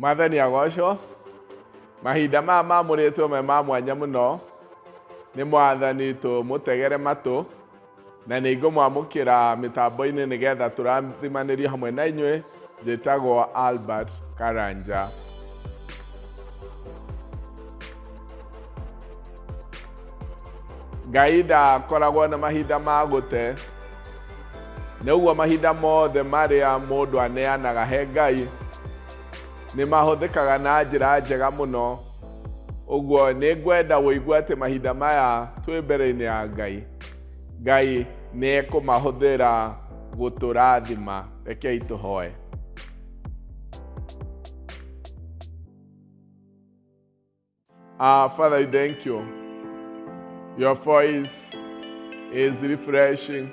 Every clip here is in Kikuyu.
Mwathani agocwo. Mahinda maya mamũrĩtwo me ma mwanya mũno nĩ Mwathani, tũmũtegere matũ na nĩ ngũmwamũkĩra mĩtambo-inĩ nĩgetha tũrathimanĩrio hamwe na inyuĩ. Njĩtagwo Albert Karanja. Ngai ndakoragwo na mahinda ma gũte, nĩ ũguo mahinda mothe marĩa mũndũ aneanaga he Ngai nĩ mahũthĩkaga na njĩra njega mũno. Ũguo nĩ ngwenda wũigue atĩ mahinda maya twĩ mbere-inĩ ya Ngai, Ngai nĩ ekũmahũthĩra gũtũrathima. Rekei tũhoe. Father, we thank you. Your voice is refreshing.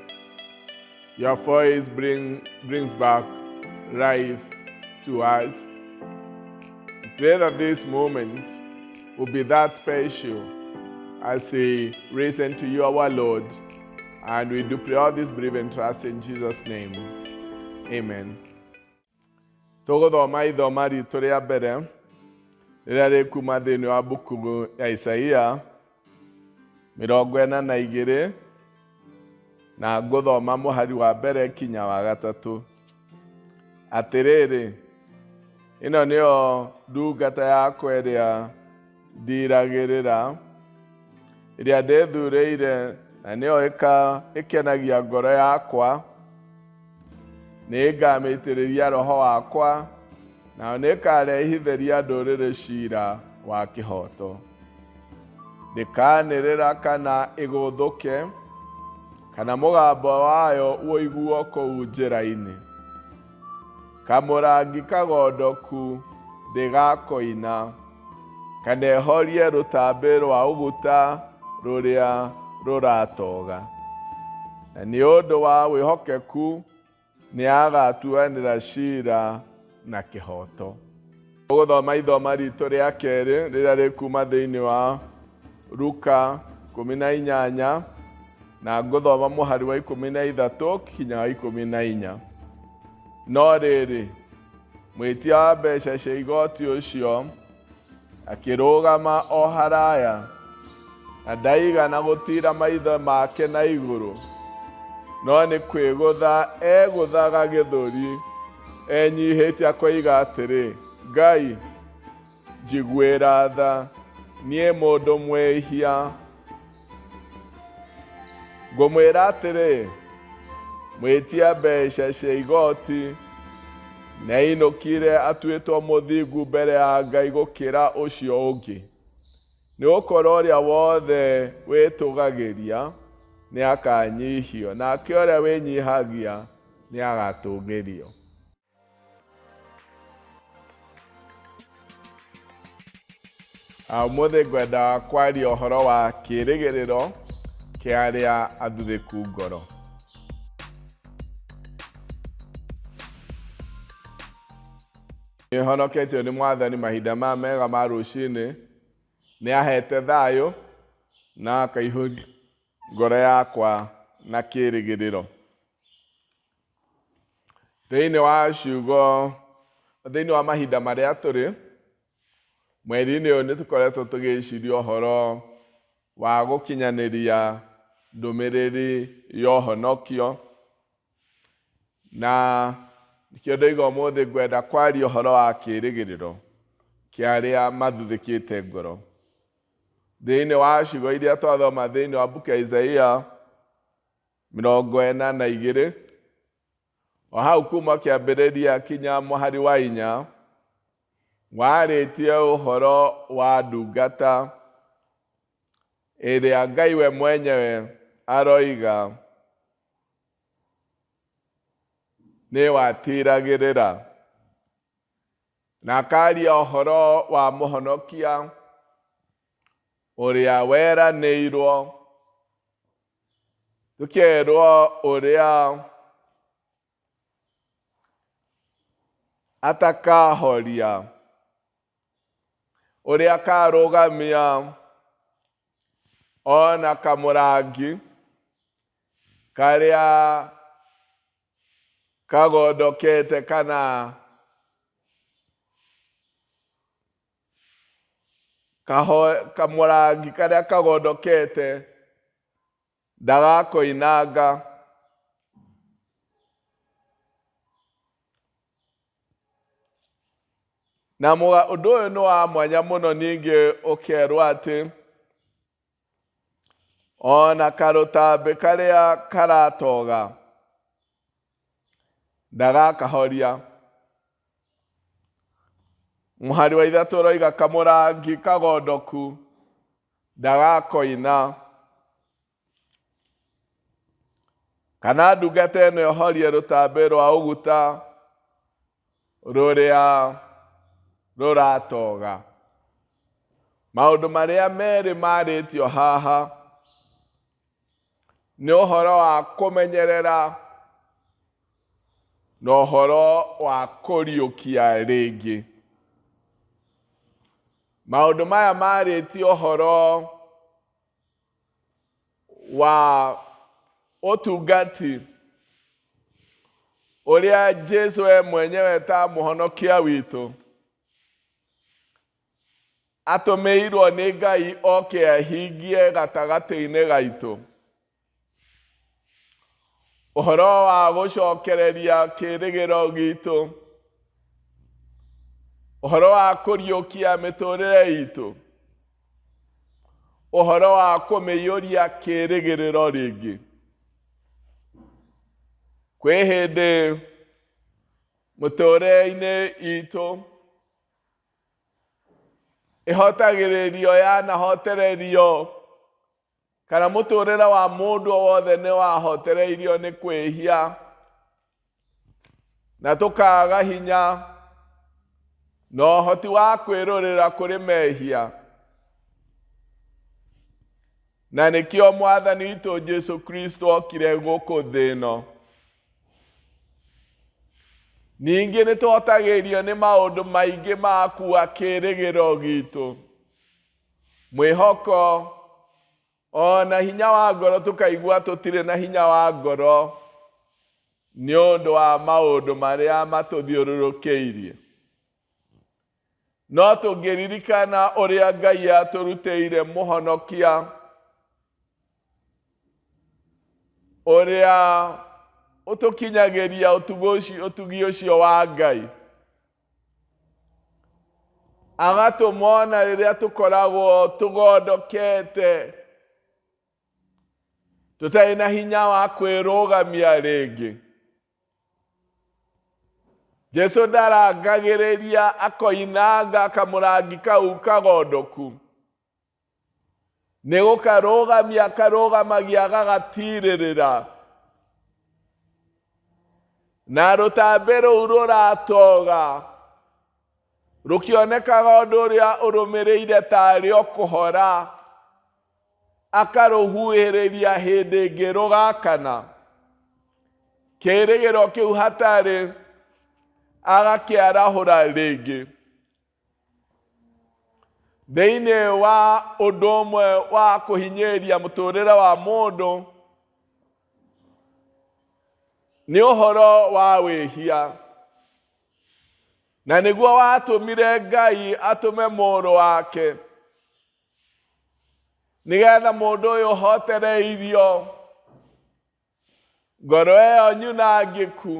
Your voice brings back life to us. Pray that this moment will be that special as we listen to you, our Lord. And we do pray all this, believe and trust in Jesus' name. Amen. Tũgũthoma ithoma ritũ rĩa mbere rĩrĩa rĩkuma thĩinĩ wa mbuku ya Isaia 42, na ngũthoma mũhari wa mbere kinya wa gatatũ. Atĩrĩrĩ, ĩno nĩyo ndungata yakwa ĩrĩa ndiragĩrĩra, ĩrĩa ndĩthurĩire, na nĩyo ĩkenagia ngoro yakwa. Nĩngamĩitĩrĩria roho wakwa, nayo nĩĩkarehithĩria ndũrĩrĩ ciira wa kĩhooto. Ndĩkanĩrĩra kana ĩgũthũke, kana mũgambo wayo ũiguo kũu njĩra-inĩ. Kamũrangi kagondoku ndĩgakoina, kana ĩhorie rũtambĩ rwa ũguta rũrĩa rũratoga. Na nĩ ũndũ wa wĩhokeku nĩagatuanĩra ciira na kĩhooto. Tũgũthoma ithoma ritũ rĩa kerĩ rĩrĩa rĩkuma thĩinĩ wa Luka 18, na ngũthoma mũhari wa 13 kinya wa 14. No rĩrĩ, mwĩtia wa mbeca cia igoti ũcio akĩrũgama o haraya, na ndaigana gũtiira maitho make na igũrũ, no nĩ kwĩgũtha egũthaga gĩthũri enyihĩtie akoiga atĩrĩ, Ngai, njiguĩra tha, niĩ mũndũ mwĩhia. Ngũmwĩra atĩrĩ, mwĩtia mbeca cia igoti nĩainũkire atuĩtwo mũthingu mbere ya Ngai gũkĩra ũcio ũngĩ. Nĩ gũkorwo ũrĩa wothe wĩtũgagĩria nĩakanyihio, nake ũrĩa wĩnyihagia nĩagatũgĩrio. Ũmũthĩ ngwenda kwaria ũhoro wa kĩrĩgĩrĩro kĩa arĩa athuthĩku ngoro. Nĩhonoketio nĩ Mwathani mahinda maya mega ma rũcinĩ, nĩahete thayũ na akaihũria ngoro yakwa na kĩrĩgĩrĩro. Thĩinĩ wa ciugo, thĩinĩ wa mahinda marĩa tũrĩ, mweri-inĩ ũyũ nĩ tũkoretwo tũgĩciria ũhoro wa gũkinyanĩria ndũmĩrĩri ya ũhonokio, na nĩkĩo ndoiga ũmũthĩ ngwenda kwaria ũhoro wa kĩrĩgĩrĩro kĩa arĩa mathuthĩkĩte ngoro. Thĩinĩ wa ciugo iria twathoma thĩinĩ wa mbuku ya Isaia 42, o hau kuma kĩambĩrĩria kinya mũhari wa 4, warĩtie ũhoro wa ndungata ĩrĩa Ngai we mwenyewe aroiga nĩ watiragĩrĩra, na akaria ũhoro wa mũhonokia ũrĩa weranĩirwo, tũkerwo ũrĩa atakahoria, ũrĩa akarũgamia ona kamũrangi karĩa kagondokete kana Kamũrangi karĩa kagondokete ndagakoinanga. Na ũndũ ũyũ nĩ wa mwanya mũno ningĩ ũkerwo atĩ ona karũtambĩ karĩa karatoga ndagakahoria. Mũhari wa 3 ũroiga kamũrangi kagondoku ndagakoina, kana ndungata ĩno ĩhorie rũtambĩ rwa ũguta rũrĩa rũratoga. Maũndũ marĩa merĩ marĩtio haha nĩ ũhoro wa kũmenyerera na ũhoro wa kũriũkia rĩngĩ. Maũndũ maya marĩtie ũhoro wa ũtungati ũrĩa Jesu we mwenyewe ta mũhonokia witũ atũmĩirwo nĩ Ngai oke ahingie gatagatĩ-inĩ gaitũ. Ũhoro wa gũcokereria kĩĩrĩgĩrĩro gitũ, ũhoro wa kũriũkia mĩtũrĩre itũ, ũhoro wa kũmĩiyũria kĩĩrĩgĩrĩro rĩngĩ. Kwĩ hĩndĩ mũtũrĩre-inĩ itũ ĩhotagĩrĩrio yanahotererio kana mũtũrĩre wa mũndũ o wothe nĩ wahotereirio nĩ kwĩhia na tũkaga hinya na ũhoti wa kwĩrũrĩra kũrĩ mehia. Na nĩkĩo Mwathani witũ Jesu Kristo okire gũkũ thĩ ĩno. Ningĩ nĩ tũhotagĩrio nĩ maũndũ maingĩ ma kuua kĩĩrĩgĩrĩro gitũ, mwĩhoko, o na hinya wa ngoro, tũkaigua tũtirĩ na hinya wa ngoro nĩ ũndũ wa maũndũ marĩa matũthiũrũrũkĩirie. No tũngĩririkana ũrĩa Ngai atũrutĩire mũhonokia ũrĩa ũtũkinyagĩria ũtugi ũcio wa Ngai, agatũmona rĩrĩa tũkoragwo tũgondokete tũtarĩ na hinya wa kwĩrũgamia rĩngĩ. Jesu ndarangagĩrĩria akoinanga kamũrangi kau kagondoku, nĩ gũkarũgamia akarũgamagia gagatirĩrĩra, na rũtambĩ rũu rũratoga rũkĩonekaga ũndũ ũrĩa ũrũmĩrĩire tarĩ o kũhora, akarũhuhĩrĩria hĩndĩ ĩngĩ rũgakana. Kĩĩrĩgĩrĩro kĩu hatarĩ agakĩarahũra rĩngĩ. Thĩinĩ wa ũndũ ũmwe wa kũhinyĩrĩria mũtũrĩre wa mũndũ nĩ ũhoro wa wĩhia, na nĩguo watũmire Ngai atũme mũrũ wake nĩgetha mũndũ ũyũ ũhotereirio ngoro ĩyo nyunangĩku,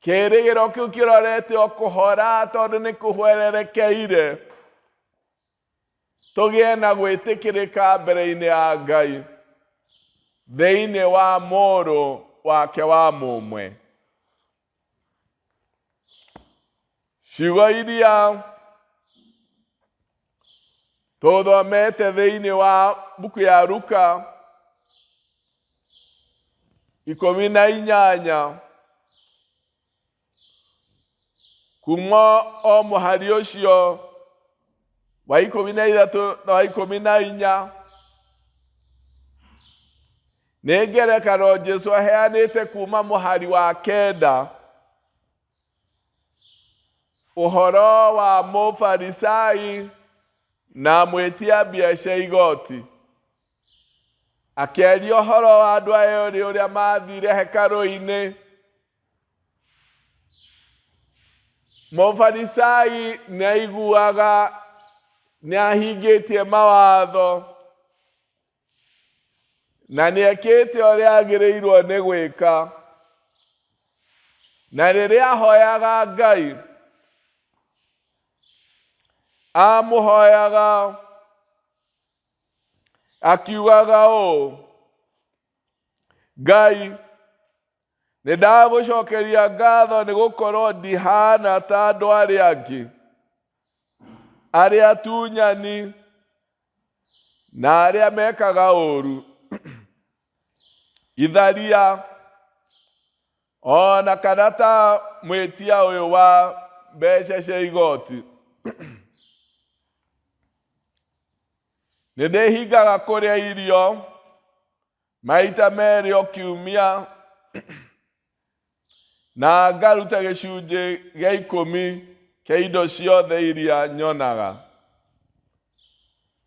kĩĩrĩgĩrĩro kĩu kĩrorete o kũhora tondũ nĩ kũhwererekeire, tũgĩe na gwĩtĩkĩrĩka mbere-inĩ ya Ngai thĩinĩ wa mũrũ wake wa mũmwe. Ciugo iria tũthomete thĩinĩ wa mbuku ya Luka 18 kuma o mũhari ũcio wa 13 na wa 14 nĩ ngerekano Jesu aheanĩte kuma mũhari wa 9, ũhoro wa mũfarisai na mwĩtia mbia cia igoti, akĩaria ũhoro wa andũ aya erĩ ũrĩa mathire hekarũ-inĩ. Mũfarisai nĩ aiguaga Nĩ ahingĩtie mawatho na nĩ ekĩte ũrĩa agĩrĩirwo nĩ gwĩka. Na rĩrĩa ahoyaga Ngai, amũhoyaga akiugaga ũũ, Ngai, nĩ ndagũcokeria ngatho nĩ gũkorwo ndihana ta andũ arĩa angĩ, arĩa atunyani na arĩa mekaga ũũru, itharia, o na kana ta mwĩtia ũyũ wa mbeca cia igoti. Nĩ ndĩhingaga kũrĩa irio maita merĩ o kiumia na ngaruta gĩcunjĩ gĩa ikũmi kĩa indo ciothe iria nyonaga.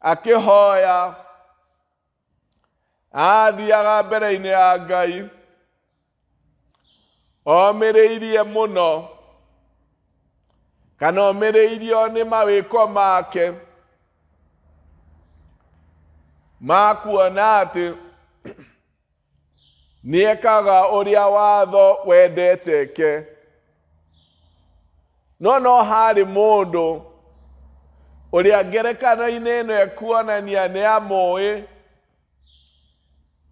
Akĩhoya, athiaga mbere-inĩ ya Ngai omĩrĩirie mũno kana omĩrĩirio nĩ mawĩko make ma kuona atĩ nĩekaga ũrĩa watho wendete eke. No no harĩ mũndũ ũrĩa ngerekano-inĩ ĩno ekuonania nĩ amũĩ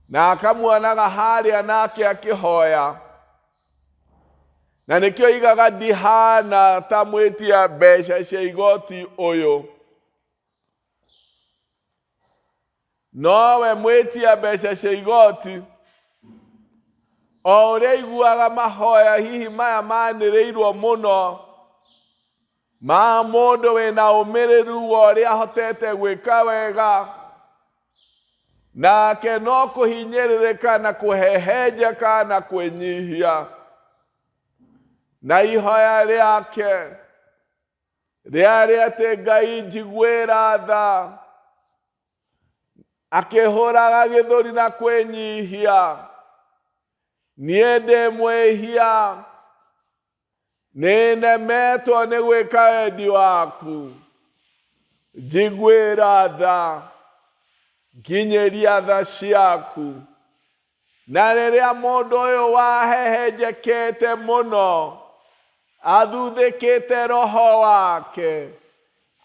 na akamuonaga harĩa nake akĩhoya na nĩkĩo igaga ndihana ta mwĩtia mbeca cia igoti ũyũ. Nowe mwĩtia mbeca cia igoti o ũrĩa aiguaga mahoya hihi maya manĩrĩirwo mũno ma mũndũ wĩna ũmĩrĩru wa ũrĩa ahotete gwĩka wega, nake no kũhinyĩrĩrĩka na kũhehenjeka na kwĩnyihia, na ihoya rĩake rĩarĩ atĩ Ngai njiguĩra tha, akĩhũraga gĩthũri na kwĩnyihia, niĩ ndĩ mwĩhia, nĩnemetwo nĩ gwĩka wendi waku, njiguĩra tha, nginyĩria tha ciaku. Na rĩrĩa mũndũ ũyũ wahehenjekete mũno, athuthĩkĩte roho wake,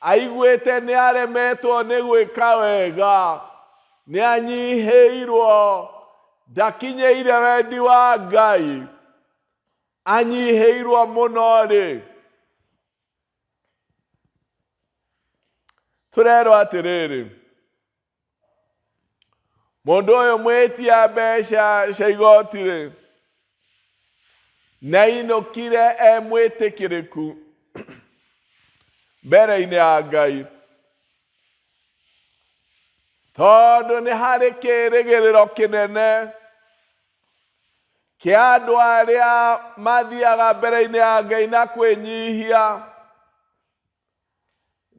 aiguĩte nĩ aremetwo nĩ gwĩka wega, nĩ anyihĩirwo, ndakinyĩire wendi wa Ngai, anyihĩirwo mũno-rĩ, tũrerwo atĩrĩrĩ, Mũndũ ũyũ mwĩtia mbeca cia igoti-rĩ, nĩainũkire e mwĩtĩkĩrĩku mbere-inĩ ya Ngai, tondũ nĩ harĩ kĩĩrĩgĩrĩro kĩnene kĩa andũ arĩa mathiaga mbere-inĩ ya Ngai na kwĩnyihia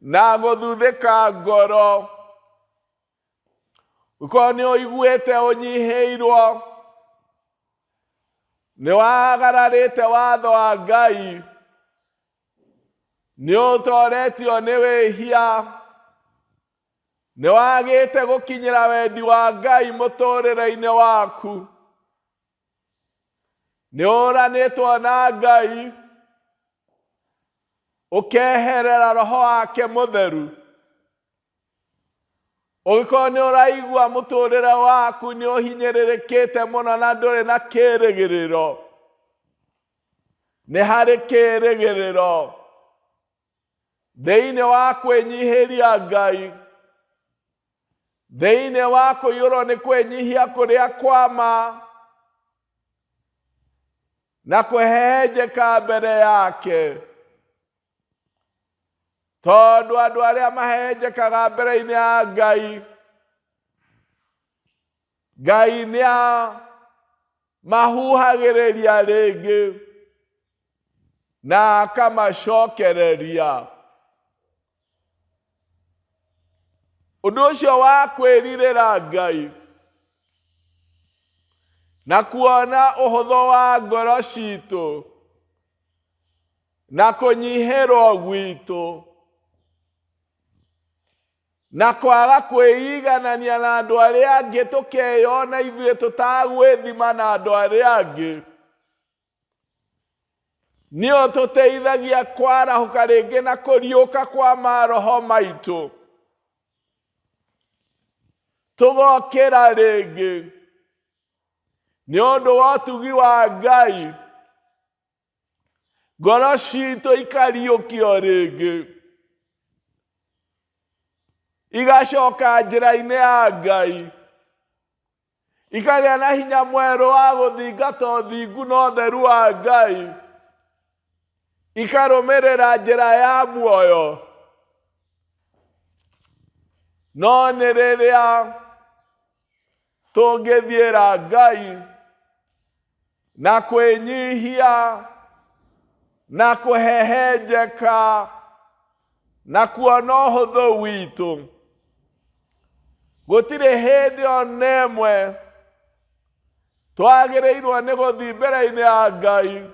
na gũthuthĩka ngoro. Ũkorwo nĩ ũiguĩte ũnyihĩirwo, nĩ wagararĩte watho wa Ngai, nĩ ũtoretio nĩ wĩhia, nĩ wagĩte gũkinyĩra wendi wa Ngai mũtũrĩre-inĩ waku, nĩ ũranĩtwo na Ngai, ũkeherera roho wake mũtheru. Ũngĩkorwo nĩ ũraigua mũtũrĩre waku nĩ ũhinyĩrĩrĩkĩte mũno na ndũrĩ na kĩrĩgĩrĩro, nĩ harĩ kĩrĩgĩrĩro thĩinĩ wa kwĩnyihĩria Ngai, thĩinĩ wa kũiyũrwo nĩ kwĩnyihia kũrĩa kwa ma na kũhehenjeka mbere yake. Tondũ andũ arĩa mahehenjekaga mbere-inĩ ya Ngai, Ngai nĩ amahuhagĩrĩria rĩngĩ na akamacokereria. Ũndũ ũcio wa kwĩrirĩra Ngai na kuona ũhũthũ wa ngoro citũ na kũnyihĩrwo gwitũ. Na kwaga kwĩiganania na andũ arĩa angĩ, tũkeyona ithuĩ tũtagwĩthima na andũ arĩa angĩ, nĩyo tũteithagia kwarahũka rĩngĩ na kũriũka kwa maroho maitũ, tũgokĩra rĩngĩ nĩ ũndũ wa ũtugi wa Ngai, ngoro citũ ikariũkio rĩngĩ, igacoka njĩra-inĩ ya Ngai, ikagĩa na hinya mwerũ wa gũthingata ũthingu na ũtheru wa Ngai, ikarũmĩrĩra njĩra ya muoyo. No nĩ rĩrĩa tũngĩthiĩra Ngai na kwĩnyihia na kũhehenjeka na kuona ũhũthũ witũ, gũtirĩ hĩndĩ ona ĩmwe twagĩrĩirwo nĩ gũthiĩ mbere-inĩ ya Ngai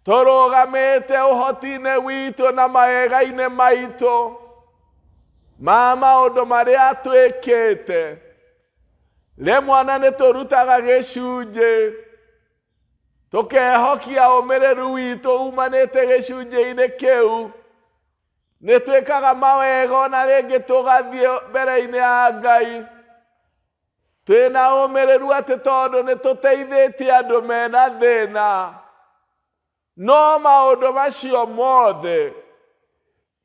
tũrũgamĩte ũhoti-inĩ witũ na maega-inĩ maitũ ma maũndũ marĩa twĩkĩte. Rĩmwe na nĩ tũrutaga gĩcunjĩ, tũkehokia ũmĩrĩru witũ umanĩte gĩcunjĩ-inĩ kĩu. Nĩ twĩkaga mawega ona rĩngĩ tũgathiĩ mbere-inĩ ya Ngai twĩna ũmĩrĩru atĩ tondũ nĩ tũteithĩtie andũ mena thĩna. No maũndũ macio mothe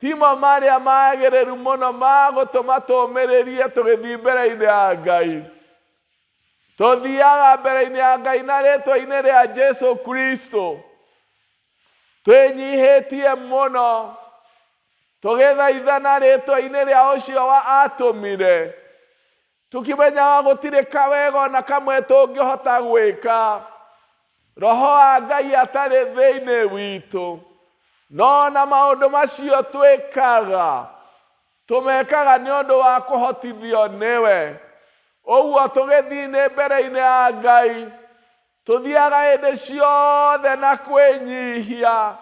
timo marĩa magĩrĩru mũno ma gũtũma tũmĩrĩrie tũgĩthiĩ mbere-inĩ ya Ngai. Tũthiaga mbere-inĩ ya Ngai na rĩtwa-inĩ rĩa Jesu Kristo, twĩnyihĩtie mũno, tũgĩthaithana rĩtwa-inĩ rĩa ũcio wa atũmire, tũkĩmenyaga gũtirĩ kawega ona kamwe tũngĩhota gwĩka Roho wa Ngai atarĩ thĩinĩ witũ. No na maũndũ macio twĩkaga, tũmekaga nĩ ũndũ wa kũhotithio nĩwe. Ũguo tũgĩthiĩ nĩ mbere-inĩ ya Ngai, tũthiaga hĩndĩ ciothe na kwĩnyihia,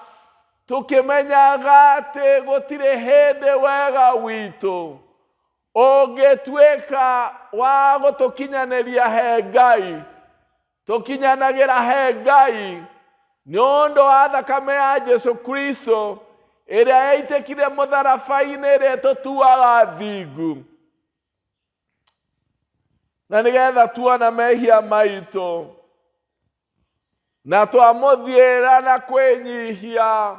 tũkĩmenyaga atĩ gũtirĩ hĩndĩ wega witũ ũngĩtuĩka wa gũtũkinyanĩria he Ngai. Tũkinyanagĩra he Ngai nĩ ũndũ wa thakame ya Jesu Kristo ĩrĩa yaitĩkire mũtharaba-inĩ, ĩrĩa ĩtũtuaga thingu, na nĩgetha tuona mehia maitũ na twamũthiĩra na kwĩnyihia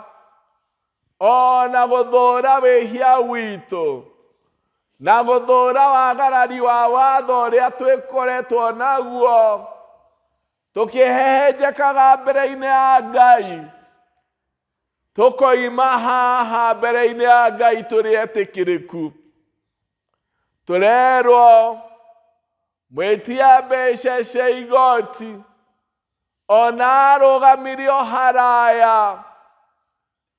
ona gũthũra wĩhia witũ na gũthũra wagarari wa watho ũrĩa twĩkoretwo naguo, tũkĩhehenjekaga mbere-inĩ ya Ngai, tũkoima haha mbere-inĩ ya Ngai tũrĩ etĩkĩrĩku. Tũrerwo mwĩtia mbeca cia igoti ona arũgamirio haraya,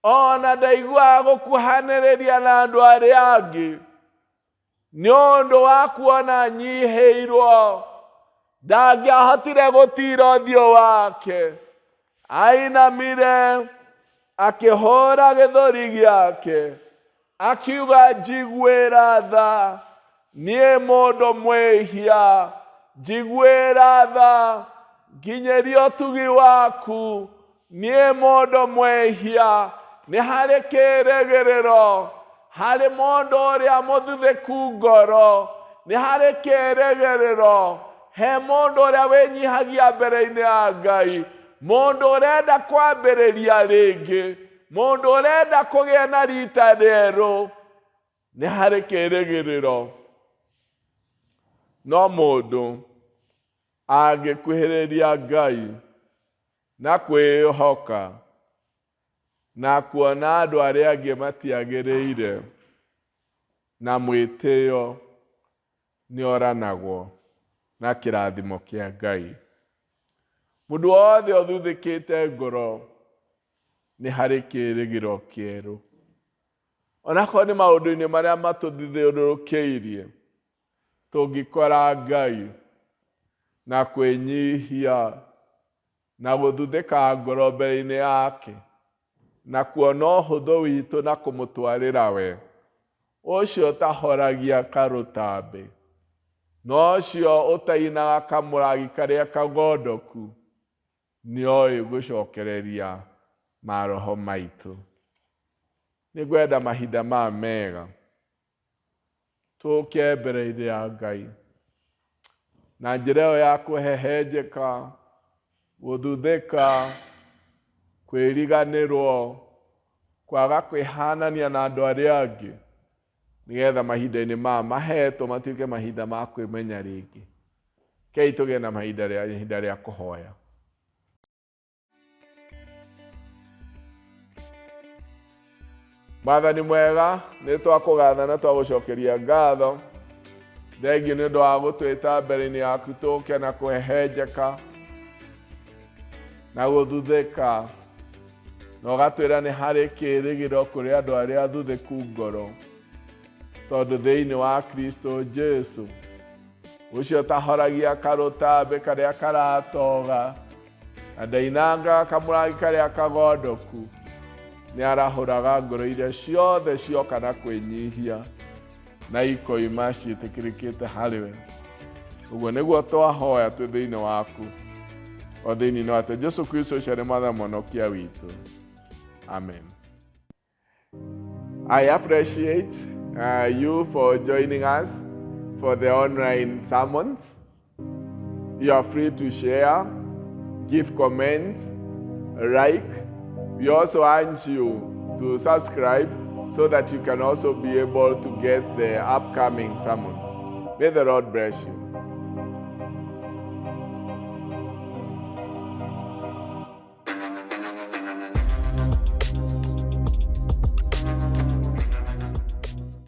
ona ndaiguaga gũkuhanĩrĩria na andũ arĩa angĩ nĩ ũndũ wa kuona nyihĩirwo, ndangĩahotire gũtira ũthiũ wake. Ainamire akĩhũra gĩthũri gĩake, akiuga, njiguĩra tha, niĩ mũndũ mwĩhia, njiguĩra tha, nginyĩria ũtugi waku, niĩ mũndũ mwĩhia. Nĩ harĩ kĩĩrĩgĩrĩro harĩ mũndũ ũrĩa mũthuthĩku ngoro, nĩ harĩ kĩĩrĩgĩrĩro he mũndũ ũrĩa wĩnyihagia mbere-inĩ ya Ngai, mũndũ ũrenda kwambĩrĩria rĩngĩ, mũndũ ũrenda kũgĩa na rita rĩerũ, nĩ harĩ kĩĩrĩgĩrĩro. No mũndũ angĩkuhĩrĩria Ngai na kwĩhoka na kuona andũ arĩa angĩ matiagĩrĩire na mwĩtĩo, nĩ oranagwo na kĩrathimo kĩa Ngai. Mũndũ wothe ũthuthĩkĩte ngoro, nĩ harĩ kĩĩrĩgĩrĩro kĩerũ. Onakorwo nĩ maũndũ-inĩ marĩa matũthiũrũrũkĩirie, tũngĩkora Ngai na kwĩnyihia na gũthuthĩka ngoro mbere-inĩ yake, na kuona ũhũthũ witũ na kũmũtwarĩra we, Ũcio ũtahoragia karũtambĩ, na ũcio ũtainaga kamũrangi karĩa kagondoku, nĩoĩ gũcokereria maroho maitũ. Nĩngwenda mahinda maya mega tũke mbere-inĩ ya Ngai na njĩra ĩyo ya kũhehenjeka, gũthuthĩka, kwĩriganĩrwo, kwaga kwĩhanania na andũ arĩa angĩ, nĩgetha mahinda-inĩ maya mahetwo matuĩke mahinda ma kwĩmenya rĩngĩ. Kei tũgĩe na mahinda rĩa ihinda rĩa kũhoya. Mwathani mwega, nĩ twakũgatha na twagũcokeria ngatho. Thengiũ nĩ ũndũ wa gũtwĩta mbere-inĩ yaku tũke na kũhehenjeka na gũthuthĩka, na ũgatwĩra nĩ harĩ kĩĩrĩgĩrĩro kũrĩ andũ arĩa athuthĩku ngoro, tondũ thĩinĩ wa Kristo Jesu, ũcio ũtahoragia karũtambĩ karĩa karatoga na ndainangaga kamũrangi karĩa kagondoku, nĩ arahũraga ngoro iria ciothe cioka na kwĩnyihia na ikoima ciĩtĩkĩrĩkĩte harĩ we. Ũguo nĩguo twahoya twĩ thĩinĩ waku, o thĩinĩ wa Jesu Kristo ũcio nĩ Mwathani Mũhonokia witũ. Amen. I appreciate you for joining us for the online sermons. You are free to share, give comments, like. We also urge you to subscribe so that you can also be able to get the upcoming sermons. May the Lord bless you.